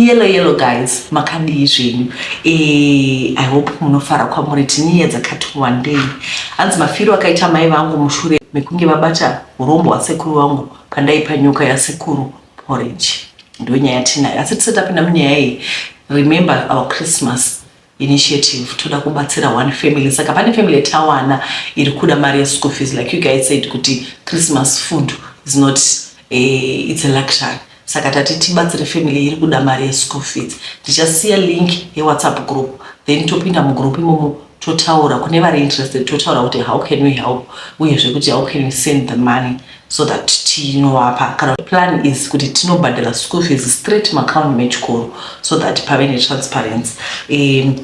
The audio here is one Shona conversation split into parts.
Yellow yellow guys, makadii zvenyu? I hope munofara kwamuri. Tine dzakati one day. Hanzi mafiro akaita mai vangu mushure mekunge vabata urombo hwasekuru vangu pandaipa nyoka yasekuru porridge. Ndo nyaya tinayo. Asi tisati tapinda munyaya iyi, remember our Christmas initiative. Toda kubatsira one family. Saka pane family yatawana iri kuda mari yeschool fees. Like you guys said kuti Christmas food is not it's a luxury. Saka tati tibatsire family iri kuda mari yeschool fees. Ndichasiya link yeWhatsApp group, then topinda mugroup imomo, totaura kune vari interested, totaura kuti how can we help, uyezve kuti how can we send the money so that tinovapa. Kana plan is kuti tinobhadhara school fees straight muaccount mechikoro so that pave netransparency.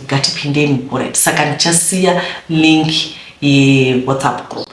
Ngatipindeni. Alright, saka ndichasiya link yeWhatsApp group.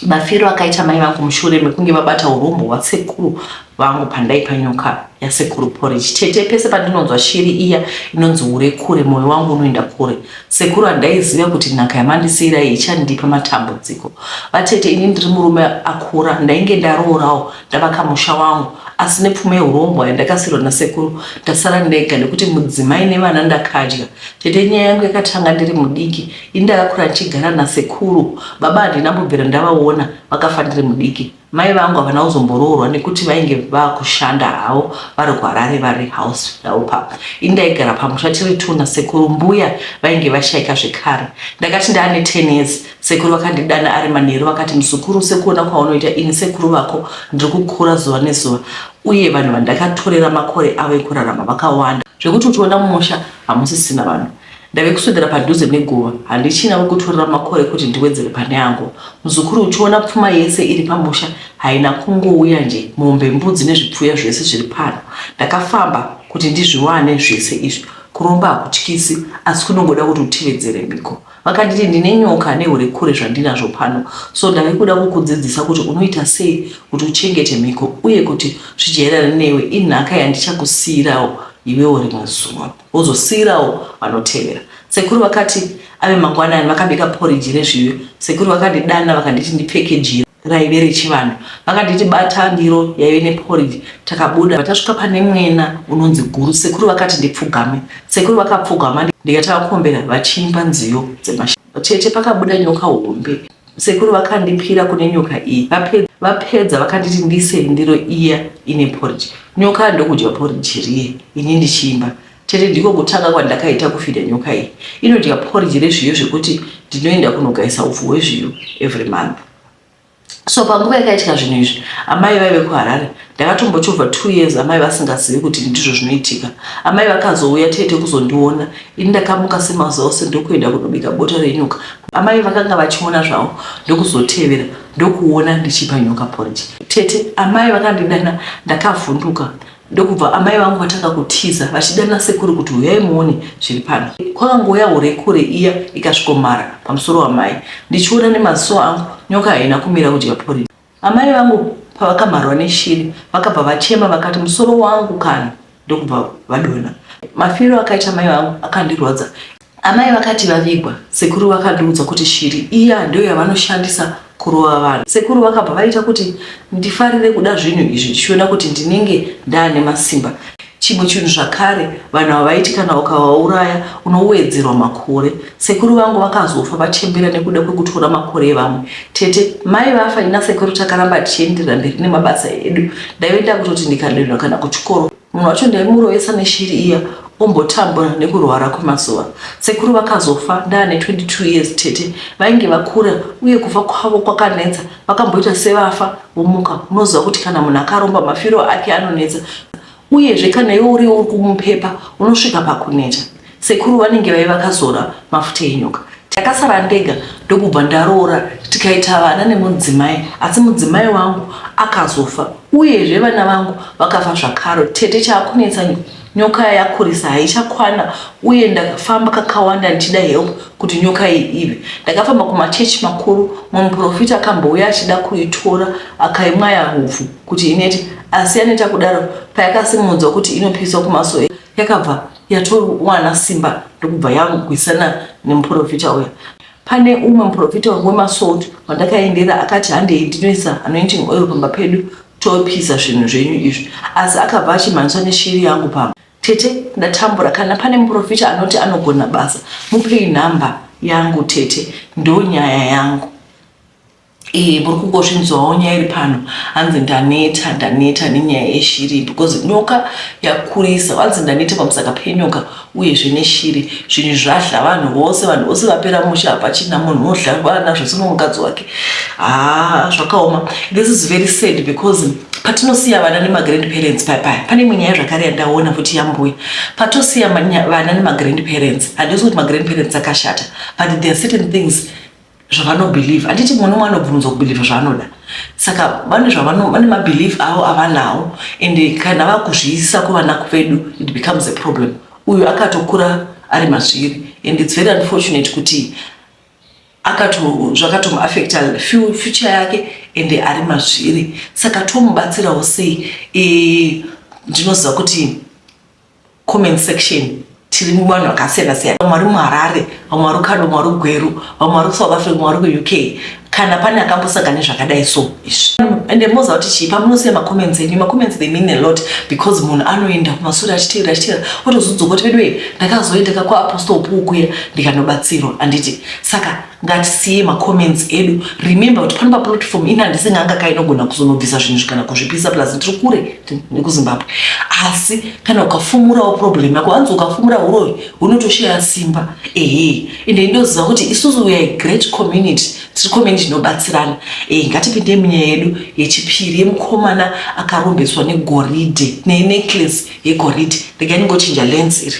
Mafiro akaita mai vangu mushure mekunge vabata urombo hwasekuru vangu pandaipa nyoka yasekuru porridge. Tete, pese pandinonzwa shiri iya inonzi hure kure, mwoyo wangu unoenda kure. Sekuru, handaiziva kuti nhaka yamandisiyirai ichandipa matambudziko. Vatete, ini ndiri murume akura, ndainge ndaroorawo, ndavaka musha wangu, asi nepfuma yeurombo yandakasiyirwa nasekuru ndasara ndega nekuti mudzimai nevana ndakadya. Tete, nyaya yangu yakatanga ndiri mudiki. Ini ndakakura ndichigara nasekuru. Baba handina mbobvira ndavaona, vakafa ndiri mudiki. Mai vangu havana kuzomboroorwa nekuti vainge vakushanda havo vari kuHarare vari house helper. Ini ndaigara pamusha tiri two nasekuru. Mbuya vainge vashaika zvekare. Ndakati ndaane 10 years, sekuru vakandidana ari manheru, vakati, "Muzukuru, sekuona kwaunoita, ini sekuru vako ndiri kukura zuva nezuva, uye vanhu vandakatorera makore avo ekurarama vakawanda zvekuti uchiona mumusha hamusisina vanhu. Ndave kuswedera padhuze neguva, handichina wekutorera makore kuti ndiwedzere pane angu. Muzukuru, uchiona pfuma yese iri pamusha haina kungouya nje. Mombe, mbudzi nezvipfuya zvese zviri pano, ndakafamba kuti ndizviwane zvese izvi. Kuromba hakutyisi, asi kunongoda kuti utevedzere mhiko. Vakanditi ndine nyoka neurekure zvandinazvo pano, so ndave kuda kukudzidzisa kuti unoita sei kuti uchengete mhiko uye kuti zvijairane newe. Inhaka yandichakusiyirawo iwewo rimwe zuva, wozosiyirawo vanotevera." Sekuru vakati ave mangwanani, vakabika poriji rezviyo. Sekuru vakandidana, vakanditi ndipfeke jira raive rechivanhu. Vakanditi bata ndiro yaive neporiji. Takabuda, tasvika pane mwena unonzi Guru. Sekuru vakati ndipfugame. Sekuru vakapfugama, ndikatavakombera vachiimba nziyo dzemasha. Tete, pakabuda nyoka hombe. Sekuru vakandipira kune nyoka iyi. Vapedza vakanditi ndise ndiro iya ine poriji. Nyoka ndokudya poriji riye ini ndichiimba. Tete, ndiko kutanga kwandakaita kufeeda nyoka iyi. Inodya poriji rezviyo zvekuti ndinoenda kunogaisa upfu hwezviyo every month. So panguva yakaitika zvinhu izvi, amai vaive kuHarare. Ndakatombochovha 2 years amai vasingazivi kuti ndizvo zvinoitika. Amai vakazouya, tete, kuzondiona. Ini ndakamuka semazuva ose ndokuenda kunobika bota renyoka. Amai vakanga vachiona zvavo, ndokuzotevera, ndokuona ndichipa nyoka porridge. Tete, amai vakandidana, ndakavhunduka, ndokubva amai vangu vatanga kutiza vachidana sekuru kuti huyai muone zviri pano. Kwakangouya hurekure iya, ikasvikomhara pamusoro wamai. Ndichiona nemaziso angu, nyoka haina kumira kudya porridge. Amai vangu pavakamharwa neshiri, vakabva vachema, vakati, "Musoro wangu kana," ndokubva vadonha. Mafiro akaita mai vangu akandirwadza. Amai vakati vavigwa, sekuru vakandiudza kuti shiri iya ndiyo yavanoshandisa kurova vanhu. Sekuru vakabva vaita kuti ndifarire kuda zvinhu izvi, ndichiona kuti ndinenge ndaane masimba. Chimwe chinhu zvakare, vanhu ava vaiti kana ukavauraya unowedzerwa makore. Sekuru vangu vakazofa vachembera nekuda kwekutora makore evamwe. Tete, mai vafa, ina sekuru takaramba tichienderera mberi nemabasa edu. Ndaive ndakutoti ndikadonha kana kuchikoro, munhu wacho ndaimurovesa neshiri iya, ombotambura nekurwara kwemazuva. Sekuru vakazofa ndaane 22 years. Tete, vainge vakura uye kufa kwavo kwakanetsa. Vakamboita sevafa, vomuka. Unoziva kuti kana munhu akaromba, mafiro ake anonetsa, uyezve kana iwe uri uri kumupepa unosvika pakuneta. Sekuru vanenge vaiva vakazora mafuta enyoka. Takasara ndega, ndokubva ndaroora, tikaita vana nemudzimai, asi mudzimai wangu akazofa, uyezve vana vangu vakafa zvakare. Tete, chaakunetsa, nyoka yakurisa, haichakwana, uye ndakafamba kakawanda ndichida help kuti nyoka iyi ive. Ndakafamba kumachechi makuru. Mumwe muprofita akambouya achida kuitora, akaimwaya hupfu kuti inete, asi yaneta kudaro, payakasimudzwa kuti inopiswa kumasowe, yakabva yatowana simba, ndokubva yagwisana nemuprofita uya. Pane umwe muprofita wemasalt wandakaendera, akati handei ndinoisa anointing oil pamba pedu, topisa zvinhu zvenyu izvi, asi akabva achimhanyiswa neshiri yangu pamba. Tete, ndatambura. Kana pane muprofita anoti anogona basa, mupei nhamba yangu tete. Ndo nyaya yangu. Ee, muri kungozvinzwawo nyaya iri pano. Hanzi ndaneta, ndaneta nenyaya yeshiri because nyoka yakurisa. Hanzi ndaneta pamusaka penyoka uyezve neshiri. Zvinhu zvadla vanhu vose, vanhu vose vapera musha, hapachina munhu odla vana zvese nomukadzi wake. Haa, zvakaoma. This is very sad because patinosiya vana nemagrandparents paya paya pane imwe nyaya zvakare yandaona futi yambuya. Patosiya vana nemagrandparents, handisi kuti magrandparents akashata, but there are certain things zvavanobelieve. Handiti mumwe nomwe anobvumidzwa kubelieve zvaanoda, saka vane zvavano vane mabelief avo avanawo, and kana vakuzviisa kuvana vedu, it becomes a problem. Uyu akatokura ari mazviri, and it's very unfortunate kuti akato zvakatomuaffecta future yake, and ari mazviri. Saka tomubatsirawo sei? Ndinoziva kuti comment section tiri vanhu vakasiyana siyana. Vamwe vari muHarare, vamwe vari kuKado, vamwe vari kuGweru, vamwe vari kuSouth Africa, vamwe vari kuUK. Kana pane akambosangana nezvakadai so izvi, ende moziva kuti chii, pamunosiya macomments enyu, macomments, they mean a lot, because munhu anoenda kumasure achiteera, achiteera, otozodzoka kuti, "Veduwe, ndakazoenda kwaApostle Paul kuya ndikanobatsirwa." Handiti? Saka ngatisiye macomments edu. Remember kuti pano paplatform ini handisi n'anga kainogona kuzonobvisa zvinhu kana kuzvipisa, plus ndiri kure nekuZimbabwe. Asi kana ukafumurawo problem yako, hanzi ukafumura uroyi hunotoshaya simba. Ehe, ende ndoziva kuti isusu we are a great community, tiri community inobatsirana. Ngatipinde munyaya yedu yechipiri yemukomana akarombeswa negoridhe, nenecklace yegoridhe. Regai ndingochinja lens iri.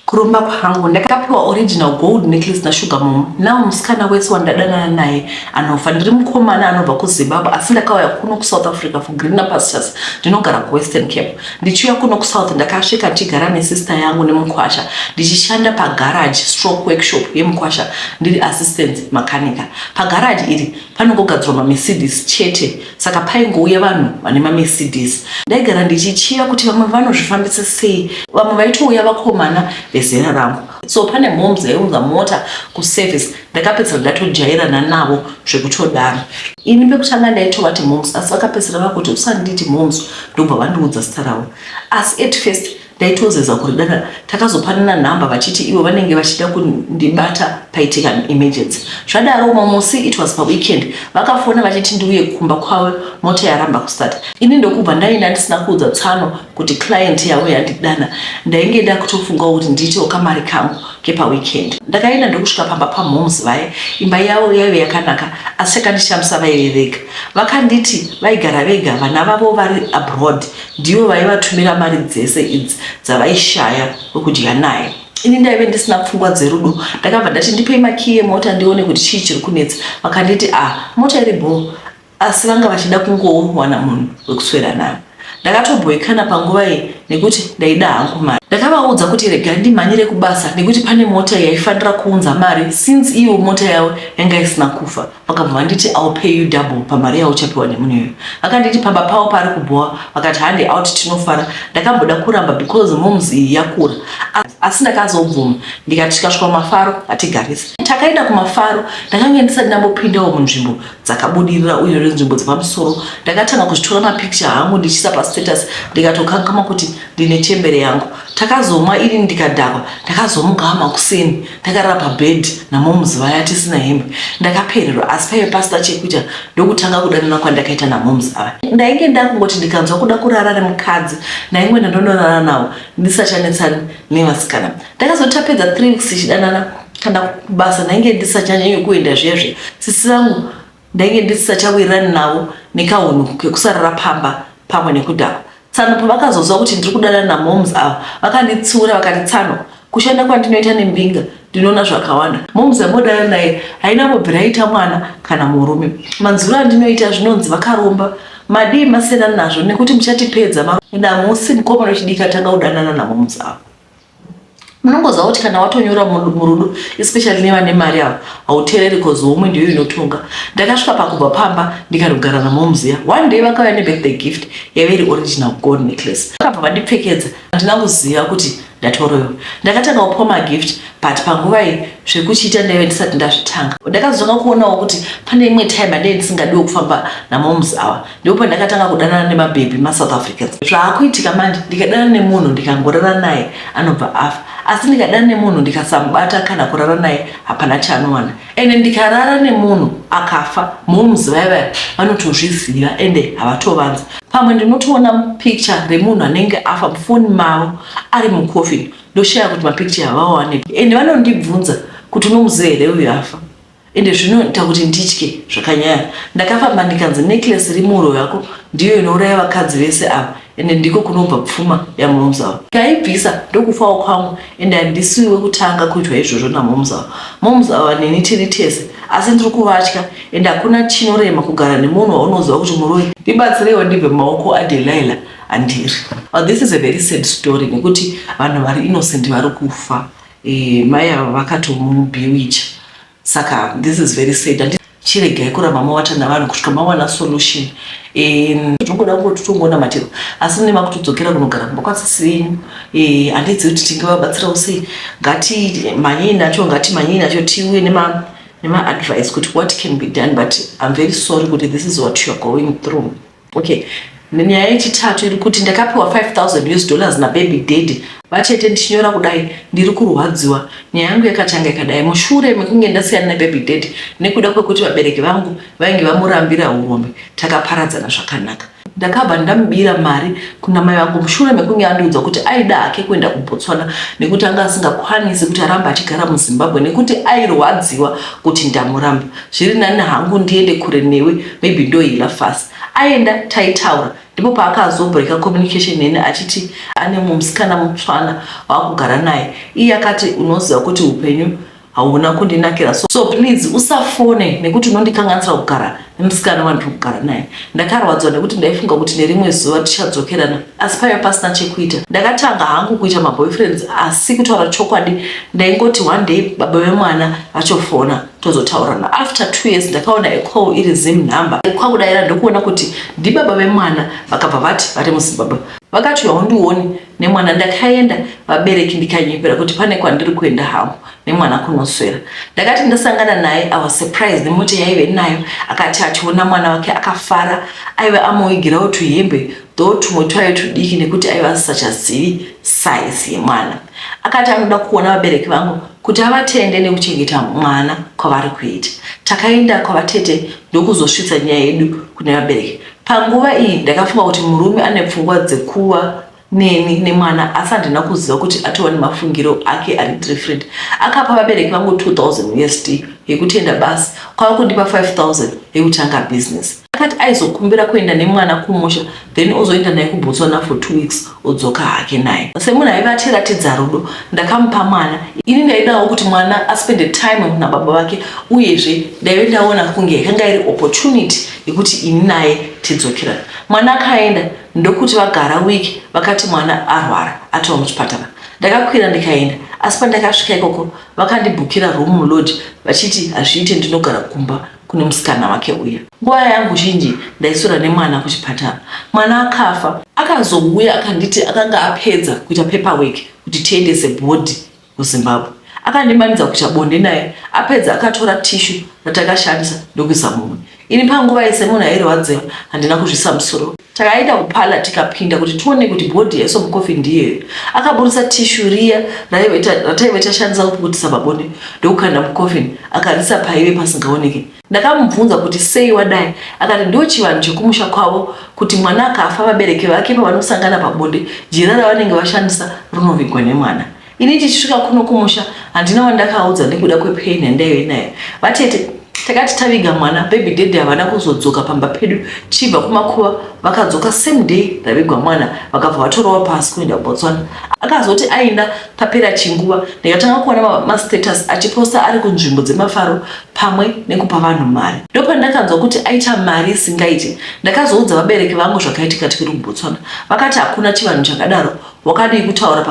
Kuromba kwangu, ndakapiwa original gold necklace nasugar mum. Now musikana wese wandadanana naye anofa. Ndiri mukomana anobva kuZimbabwe, asi ndakauya kuno kuSouth Africa for greener pastures. Ndinogara kuWestern Cape. Ndichiuya kuno kuSouth, ndakasvika ndichigara nesister yangu nemukwasha, ndichishanda pagarage stroke workshop yemukwasha, ndiri assistant mechanic. Pagarage iri panongogadzirwa maMercedes chete, saka paingouya vanhu vane maMercedes. Ndaigara ndichichiva kuti vamwe vanozvifambisa sei. Vamwe vaitouya vakomana vezera rangu. So pane moms yaiunza mota kuservice. Ndakapedzisira ndatojairana navo zvekutodaro. Ini pekutanga ndaitovati moms, asi vakapedzisira vakuti, "Usanditi moms," ndobva vandiudza zita ravo. Asi at first ndaitozeza kuridana. Takazopanana nhamba vachiti ivo vanenge vachida kundibata paitika emergency. Zvadaro, umwe musi, it was paweekend, vakafona vachiti ndiuye kumba kwavo, mota yaramba kustata. Ini ndokubva ndaenda ndisina kuudza tsano kuti client yavo yandidana. Ndainge ndakutofungawo kuti ndiitewo kamari kangu kepaweekend. Ndakaenda ndokusvika pamba pamoms vaya. Imba yavo yaive yakanaka, asi chakandishamisa, vaive vega. Vakanditi vaigara vega, vana vavo vari abroad, ndivo vaivatumira mari dzese idzi dzavaishaya wekudya naye. Ini ndaive ndisina pfungwa dzerudo. Ndakabva ndati, "Ndipei makiyi emota ndione kuti chii chiri kunetsa." Vakanditi, "A ah, mota iri bho," asi vanga vachida kungowana munhu wekuswera nayo. Ndakatobhoikana panguva iyi nekuti ndaida hangu mari. Ndakavaudza kuti rega ndimhanyire kubasa nekuti pane mota yaifanira kuunza mari, since iyo mota yavo yanga isina kufa. Vakabva vanditi, "I'll pay you double pamari yauchapiwa nemunhu iyoyo." Vakanditi pamba pavo pari kubhowa, vakati, "Hande out tinofara." Ndakamboda kuramba because moms iyi yakura, asi ndakazobvuma, ndikati tikasvika kumafaro hatigarisi. Takaenda kumafaro. Ndakanga ndisati ndambopindawo munzvimbo dzakabudirira uye nzvimbo dzepamusoro. Ndakatanga kuzvitora mapicture hangu ndichiisa pastatus, ndikatokangama kuti ndine chembere yangu. Takazomwa, ini ndikadhakwa. Ndakazomuka makuseni ndakarara pabhedhi namoms vaya tisina hembe. Ndakapererwa, asi paive pasina chekuita. Ndokutanga kudanana kwandakaita namoms ava. Ndainge ndakungoti ndikanzwa kuda kurara nemukadzi, ndaingoenda ndonorara navo, ndisachanetsani nevasikana. Ndakazoti tapedza 3 weeks tichidanana, kana kubasa ndainge ndisachanyanyi kuenda zviya zviya. Sisi vangu ndainge ndisisachawirirani navo nekaunhu kekusarara pamba pamwe nekudhakwa. Tsano pavakazozwa kuti ndiri kudanana namoms ava, vakanditsiura vakati, "Tsano, kushanda kwandinoita nembinga ndinoona zvakawanda. Moms yamodana naye haina mbobvira aita mwana kana murume. Manzwiro andinoita, zvinonzi vakaromba. Madii masiyana nazvo nekuti muchatipedza?" Namusi mukomana wechidiki atanga kudanana namoms ava, munongoziva kuti kana watonyora murudo, especially nevane mari ava, hauteereri 'cause homwe ndiyo inotonga. Ndakasvika pakubva pamba ndikanogara namomuziya. One day vakauya nebirthday gift yaive iri original gold necklace. Vakabva vandipfekedza. Handina kuziva kuti Ndatoroiwa. Ndakatanga kupiwa magift but panguva iyi zvekuchiita ndaive ndisati ndazvitanga. Ndakazotanga kuonawo kuti pane imwe time yandaive ndisingadiwo kufamba namoms ava. Ndipo pandakatanga kudanana nemabhebhi maSouth Africans. Zvaakuitika manje ndikadanana nemunhu ndikangorara naye anobva afa. Asi ndikadanana nemunhu ndikasamubata kana kurara naye hapana chaanowana. Ende ndikarara nemunhu akafa moms vaya vaya vanotozviziva ende havatovanzi. Pamwe ndinotoona picture remunhu anenge afa mufoni mavo ari mucoffin ndoshaya kuti mapicture havawanepi. Ende vanondibvunza kuti unomuziva here uyu afa. Ende zvinoita kuti nditye zvakanyanya. Ndakafamba ndikanzi necklace iri muhuro yako ndiyo inouraya vakadzi vese ava ende ndiko kunobva pfuma yamoms ava. Ndikaibvisa ndokufawo kwangu ende handisi wekutanga kuitwa izvozvo namoms ava. Moms ava neni tiri tese asi ndiri kuvatya ende hakuna chinorema kugara nemunhu waunoziva kuti muroyi. Ndibatsireiwo ndibve mumaoko aDelilah andiri. This is a very sad story nekuti vanhu vari innocent vari kufa. E, mai ava vakatomubiwicha saka this is very sad. Chiregai kuramba mavata navanhu kusvika mawana solution. Zvinongoda kungoti tongonamatirwa asi mune makutodzokera kunogara kumba kwasisi venyu. Handizivi kuti tingavabatsirawo sei. Ngatimhanyei nacho, ngatimhanyei nacho tiuye nemaadvice kuti what can be done, but I'm very sorry kuti this is what you are going through. Okay, nyaya yechitatu iri kuti ndakapiwa 5000 US dollars nababy daddy vachete. Ndichinyora kudai ndiri kurwadziwa. Nyaya yangu yakatanga ikadai: mushure mekunge ndasiyana nababy daddy nekuda kwekuti vabereki vangu vainge vamurambira urombe, takaparadzana zvakanaka. Ndakabva ndamubira mari kuna mai vangu mushure mekunge andiudza kuti aida hake kuenda kuBotswana nekuti anga asingakwanisi kuti arambe achigara muZimbabwe nekuti airwadziwa kuti ndamuramba. Zviri nani hangu ndiende kure newe, maybe ndoheala fast. Aenda taitaura, ndipo paakazobreaka communication neni achiti ane musikana mutswana waakugara naye. Iye akati, "Unoziva kuti upenyu hauna kundinakira, so please usafone nekuti unondikanganisira kugara nemusikana wandiri kugara naye." Ndakarwadzwa nekuti ndaifunga kuti nerimwe zuva tichadzokerana, asi paiva pasina chekuita. Ndakatanga hangu kuita maboyfriends, asi kutaura chokwadi ndaingoti one day baba vemwana vachofona tozotaurana. After 2 years ndakaona acall iri Zim number. Kwakudayira ndokuona kuti ndibaba vemwana. Vakabva vati vari muZimbabwe, vakati haundioni nemwana. Ndakaenda vabereki ndikanyepera kuti pane kwandiri kuenda hangu nemwana kunoswera. Ndakati ndasangana naye, I was surprised nemota yaive nayo. Akati achiona mwana wake akafara. Aiva amuigirawo tuhembe, though tumwe twaive tudiki nekuti aiva asingachazivi size yemwana. Akati anoda kuona vabereki vangu kuti avatende nekuchengeta mwana kwavari kuita. Takaenda kwavatete ndokuzosvitsa nyaya yedu kune vabereki. Panguva iyi ndakafunga kuti murume ane pfungwa dzekuva neni nemwana, asi handina kuziva kuti atova nemafungiro ake ari different. Akapa vabereki vangu 2000 USD yekutenda basi, kwava kundipa 5000 yekutanga business. Akati aizokumbira kuenda nemwana kumusha, then ozoenda naye kuBotswana for 2 weeks, odzoka hake naye. Semunhu aiva achiratidza rudo, ndakamupa mwana. Ini ndaidawo kuti mwana aspende time nababa vake, uyezve ndaive ndaona kunge yakanga iri opportunity yekuti ini naye tidzokerana. Mwana akaenda, ndokuti vagara wiki vakati mwana arwara, atova muchipatara. Ndakakwira ndikaenda, asi pandakasvika ikoko vakandibhukira room mulodge vachiti hazviite ndinogara kumba kune musikana wake uya. Nguva yangu zhinji ndaiswera nemwana kuchipatara. Mwana akafa. Akazouya akanditi akanga apedza kuita paperwork kuti tiendese body kuZimbabwe. Akandimanidza kuita bonde naye. Apedza akatora tissue ratakashandisa ndokuisa mumwe. Ini panguva iyi semunhu airwadziwa handina kuzvisa musoro. Takaenda kuparlour, tikapinda kuti tione kuti body yaiswa mucoffin ndiyeyo. Akaburisa tissue riya rataive tashandisa kupukutisa pabonde ndokukanda mucoffin, akarisa paive pasingaoneki. Ndakamubvunza kuti sei wadai, akati ndo chivanhu chekumusha kwavo kuti mwana akafa, vabereki vake pavanosangana pabonde, jira ravanenge vashandisa rinovigwa nemwana. Ini tichisvika kuno kumusha handina wandakaudza nekuda kwepain yandaive nayo. Vatete, takati taviga mwana, baby daddy havana kuzodzoka pamba pedu. Tichibva kumakuva vakadzoka same day ravigwa mwana, vakabva vatorova pasi kuenda kuBotswana. Akazoti aenda papera chinguva, ndikatanga kuona mastatus achiposta ari kunzvimbo dzemafaro pamwe nekupa vanhu mari. Ndopandakanzwa kuti aita mari isingaiti. Ndakazoudza vabereki vangu zvakaitika tiri kuBotswana. Vakati hakuna chivanhu chakadaro, wakadii kutaura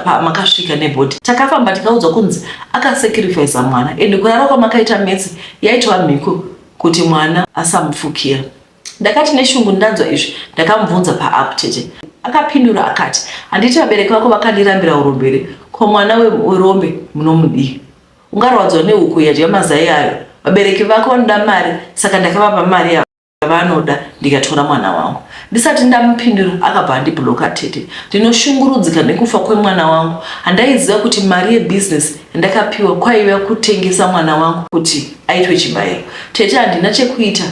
pamakasvika nebody? Takafamba tikaudzwa kunzi akasacrifica mwana, ende kurara kwamakaita metse yaitova mhiko kuti mwana asamupfukira. Ndakati neshungu ndanzwa izvi, ndakamubvunza paapp tete. Akapindura akati, Handiti vabereki vako vakandirambira urombe here? Ko mwana werombe munomudii? Ungarwadzwa nehuku yadya mazai ayo. Vabereki vako vanoda mari saka ndakavapa mari yavanoda ndikatora mwana wangu. Ndisati ndamupindura akabva andibloka tete. Ndinoshungurudzika nekufa kwemwana wangu. Handaiziva kuti mari yebusiness yandakapiwa kwaiva kutengesa mwana wangu kuti aitwe chibayiro. Tete handina chekuita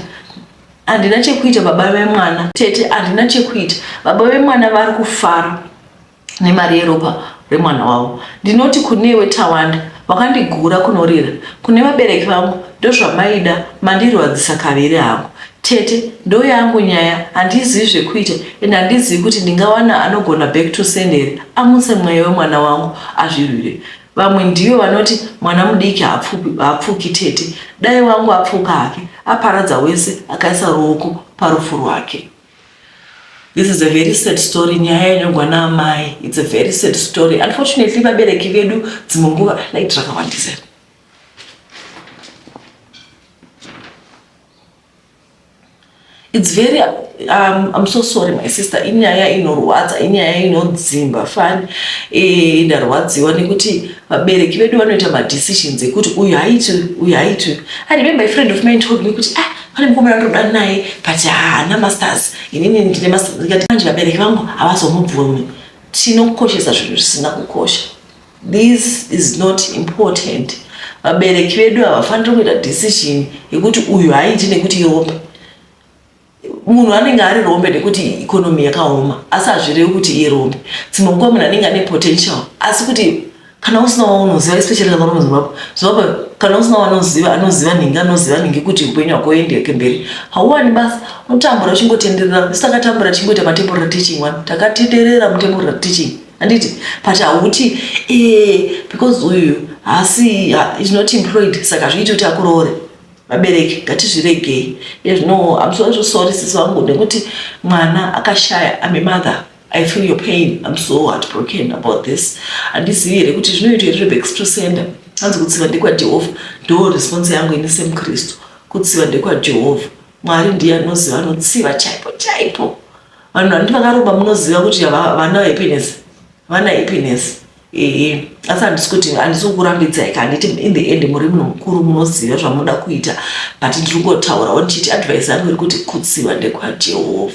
handina chekuita baba vemwana. Tete handina chekuita baba vemwana vari kufara nemari yeropa remwana wavo. Ndinoti kunewe Tawanda wakandigura kunorira kune vabereki vangu ndozvamaida mandirwadzisa kaviri hangu. Tete ndoyangu nyaya handizivi zvekuita and handizivi kuti ndingawana anogona back to send here amutse mweya wemwana wangu azvirwire. Vamwe ndivo vanoti mwana mudiki haapfuki tete dai wangu apfuka hake aparadza wese akaisa ruoko parufu rwake. This is a very sad story nyaya yanyogwa naamai it's a very sad story unfortunately vabereki vedu dzimwe nguva light rakawandisa it's very I'm so sorry my sister inyaya inorwadza inyaya inodzimba fani e, ndarwadziwa nekuti vabereki vedu vanoita madecisions ekuti uyu haiti uyu haiti. I remember a friend of mine told me kuti ah, pane mukomana ndoda naye but haana masters, inini ndine masters. Ndikati manje vabereki vangu havazomubvumi. Tinokoshesa zvinhu zvisina kukosha. This is not important. Vabereki vedu havafaniri kuita decision yekuti uyu haiti nekuti irombe. Munhu anenge ari rombe nekuti economy yakaoma, asi hazvirevi kuti irombe. Dzimwe nguva munhu anenge ane potential, asi kuti kana usina waunoziva, especially kana uri muZimbabwe, Zimbabwe, kana usina wanoziva anoziva nhingi anoziva nhingi kuti upenyu hwako uendeke mberi, hauwani basa, unotambura uchingotenderera. Isu takatambura tichingoita matemporary teaching one, takatenderera mutemporary teaching handiti, but hauti because uyu haasi is not employed saka zviiti kuti akuroore. Vabereki ngatizviregei ezvino. I'm so sorry sisi vangu nekuti mwana akashaya. I'm a mother, I feel your pain. I'm so heartbroken about this. Handizivi here kuti zvinoitwa here zveback to sender. Hanzi kutsiva ndekwaJehovha. Ndo response yangu ini semukristu, kutsiva ndekwaJehovha. Mwari ndiye anoziva anotsiva chaipo chaipo. Vanhu vanoti vakaromba munoziva kuti vana happiness, vana happiness ehe, asi handisi kuti handisi kukurambidzai ka, handiti in the end muri munhu mukuru, munoziva zvamunoda kuita, but ndiri kungotaurawo ndichiti advice yangu iri kuti kutsiva ndekwaJehovha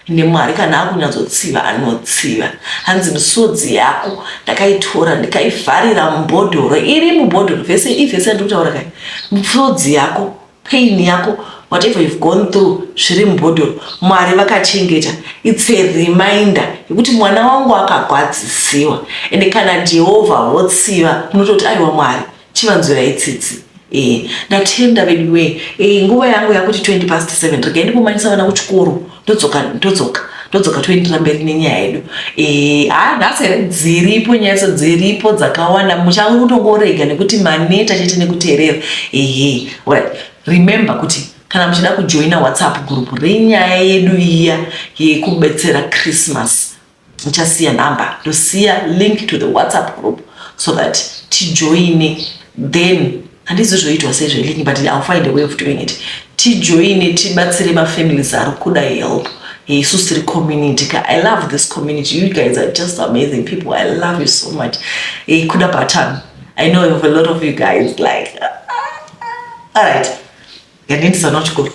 nemwari. Kana akunyatsotsiva anotsiva. Hanzi misodzi yako ndakaitora ndikaivharira mubhodhoro, iri mubhodhoro. Vhese ivhese yandiri kutaura kai, misodzi yako, pain yako, whatever you've gone through, zviri mubhodhoro, Mwari vakachengeta. It's a reminder yekuti mwana wangu akagwadzisiwa, ende kana Jehovha votsiva munototi aiwa, Mwari chivanzwirai tsitsi. Ndatenda veduwe. Nguva yangu yakuti 20 past 7, regai ndimbomanyisa vana kuchikoro, ndodzoka ndodzoka ndodzoka toendera mberi nenyaya yedu. Ha, nhasi here dziripo nyaya, dziripo dzakawanda, muchangotongorega nekuti maneta chete nekuteerera. Ehe, right, remember kuti kana muchida kujoina WhatsApp group renyaya yedu iya yekubetsera Christmas, ndichasiya number, ndosiya link to the WhatsApp group so that tijoine. Then handizi zvoitwa sei zvelink, but I'll find a way of doing it. Tijoine, tibatsire mafamilies ari kuda help. Isusu tiri community ka. I love this community. You guys are just amazing people. I love you so much. Kuda button, I know of a lot of you guys like. All right, ngandindisana kuchikoro.